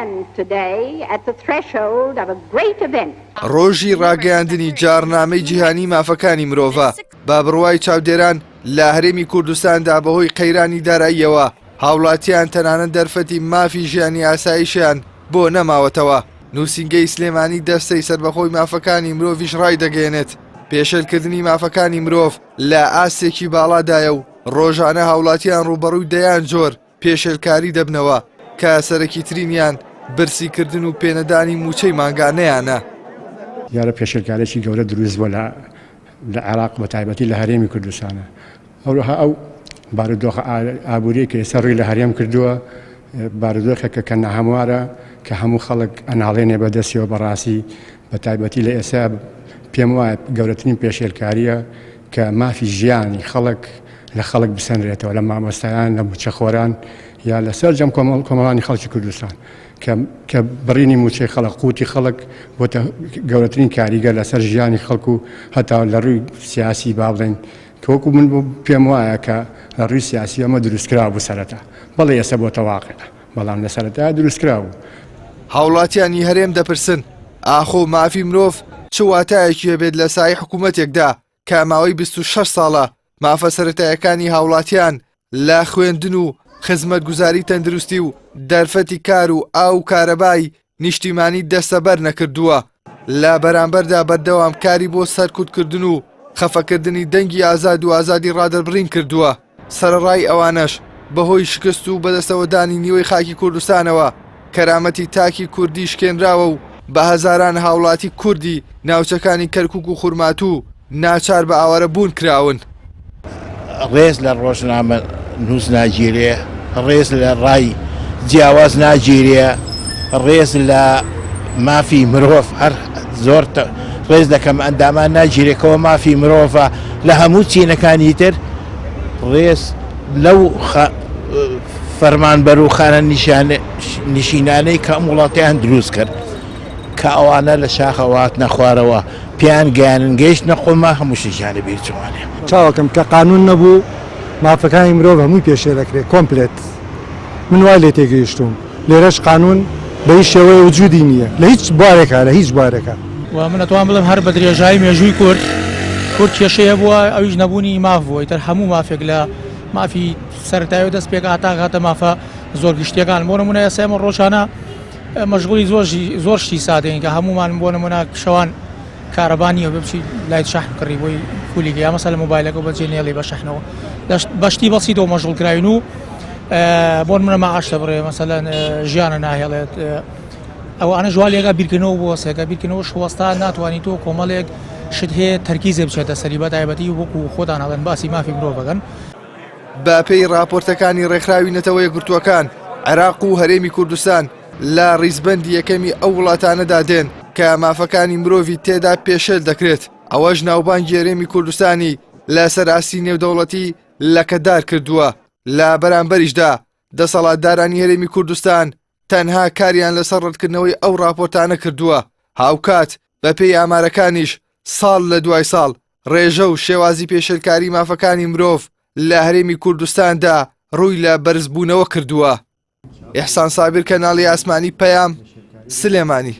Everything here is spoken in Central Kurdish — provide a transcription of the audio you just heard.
stand today at the threshold of a great event. ڕۆژی ڕاگەیاندنی جاڕنامەی جیهانی مافەکانی مرۆڤە، بە بڕوای چاودێران لە هەرێمی کوردستاندا بەهۆی قەیرانی داراییەوە هاوڵاتیان تەنانەت دەرفەتی مافی ژیانی ئاسایشیان بۆ نەماوەتەوە، نووسینگەی سلێمانی دەستەی سەربەخۆی مافەکانی مرۆڤیش ڕایدەگەیەنێت، پێشێلکردنی مافەکانی مرۆڤ لە ئاستێکی باڵادایە و ڕۆژانە هاوڵاتیان ڕووبەڕووی دەیان جۆر پێشێلکاری دەبنەوە کە سەرەکیترینیان برسیکردن و پێنەدانی مووچەی مانگانەیانە. دیارە پێشێلکاریی گەورە دروست بووە لە لە عێراق بە تایبەتی لە هەرێمی کوردستانە. هەروەها ئەو بارودۆخە ئابووریەی کە ئێستا ڕووی لە هەرێم کردووە بارودۆخێکە کە ناهەموارە کە هەموو خەڵک ئەناڵێنێ بەدەستیەوە بەڕاستی بە تایبەتی لە ئێستا پێم وایە گەورەترین پێشێلکاریە کە مافی ژیانی خەڵک لە خەڵک بسەنرێتەوە لە مامۆستایان لە موچەخۆران یا لە سەرجەم کۆمەڵ کۆمەڵانی خەڵکی کوردستان کە کە بڕینی موچەی خەڵک قوتی خەڵک بۆتە گەورەترین کاریگەر لەسەر ژیانی خەڵک و هەتا لە ڕووی سیاسی با بڵێین کە وەکو من بۆ پێم وایە کە لە ڕووی سیاسی ئەمە دروستکرا بوو سەرەتا بەڵێ ئێستا بۆتە واقع بەڵام لە سەرەتا دروستکرا بوو. هاوڵاتیانی هەرێم دەپرسن، ئاخۆ مافی مرۆڤ چ واتایەکی هەبێت لە سایەی حکوومەتێکدا کە ماوەی 26 ساڵە مافە سەرەتایەکانی هاوڵاتیان لە خوێندن و خزمەتگوزاری تەندروستی و دەرفەتی کار و ئاو و کارەبای نیشتیمانی دەستەبەر نەکردووە، لە بەرامبەردا بەردەوام کاری بۆ سەرکوتکردن و خەفەکردنی دەنگی ئازاد و ئازادی ڕادەربڕین کردووە. سەرەڕای ئەوانەش بەهۆی شکست و بەدەستەوەدانی نیوەی خاکی کوردستانەوە کەرامەتی تاکی کوردی شکێنراوە و بە هەزاران هاوڵاتی کوردی ناوچەکانی کەرکوک و خورماتوو ناچار بە ئاوارە بوون کراون. ڕێز لە ڕۆژنامە نووس ناگیرێ، ڕێز لە ڕای جیاواز ناگیرێ، ڕێز لە مافی مرۆڤ هەر زۆر ڕێز لە کەم ئەندامان ناگیرێ کەەوە مافی مرۆڤە لە هەموو چینەکانی تر ڕێز لەو فەرمانبەر و خانە نشینانەی کە ئەم وڵاتیان دروست کرد کە ئەوانە لە شاخەوە هاتنە خوارەوە پێیان گەیانن گەیشتنە قومە هەموو شتێکیان لە بیر چووانێ. چاوەکەم کە قانون نەبوو مافەکانی مرۆڤ هەمووی پێشێل ئەکرێ کۆمپلێت من وای لێ تێگەیشتووم لێرەش قانون بە هیچ شێوەیە وجودی نییە لە هیچ بوارێکا لە هیچ بوارێکا. و من ئەتوانم بڵێم هەر بە درێژایی مێژووی کورد کورد کێشەی هەبووە ئەویش نەبوونی ماف بووە ئیتر هەموو مافێک لە مافی سەرەتایەوە دەست پێک هەتا گاتە مافە زۆر گشتیەکان بۆ نمونە ئێستا ئێمە ڕۆژانە مەشغولی زۆر زۆر شتی سادەین کە هەموومان بۆ نمونە شەوان کارەبا نییە بچی لایت شەحن کڕی بۆی کولیگە یا مەسەلە مۆبایلەکە بەجێ نێڵی بە شەحنەوە بەشتی بەسیتەوە مەشغول کراوین و بۆ نمونە مەعاش دەبڕێ مەسەلەن ژیانە ناهێڵێت ئەوانە ژوالێکە بیرکردنەوە بۆ سێکە بیرکردنەوە شوەستا ناتوانانی تۆ کۆمەڵێک شت هەیە تەرکیزێ بچێتە سەری بە تایبەتی وەکو خۆتان هەڵێن باسی مافی مرۆڤەکەن. بە پێی ڕاپۆرتەکانی ڕێکخراوی نەتەوە یەکگرتووەکان، عێراق و هەرێمی کوردستان لە ڕیزبەندی یەکەمی ئەو وڵاتانەدا دێن کە مافەکانی مرۆڤی تێدا پێشێل دەکرێت، ئەوەش ناوبانگی هەرێمی کوردستانی لەسەر ئاستی نێودەوڵەتی لەکەدار کردووە، لە بەرامبەریشدا دەسەڵاتدارانی هەرێمی کوردستان تەنها کاریان لەسەر ڕەتکردنەوەی ئەو ڕاپۆرتانە کردووە، هاوکات بەپێی ئامارەکانیش ساڵ لە دوای ساڵ ڕێژە و شێوازی پێشێلکاری مافەکانی مرۆڤ لە هەرێمی کوردستاندا ڕووی لە بەرزبوونەوە کردووە. ئیحسان سابیر کەناڵی ئاسمانی پەیام، سلێمانی.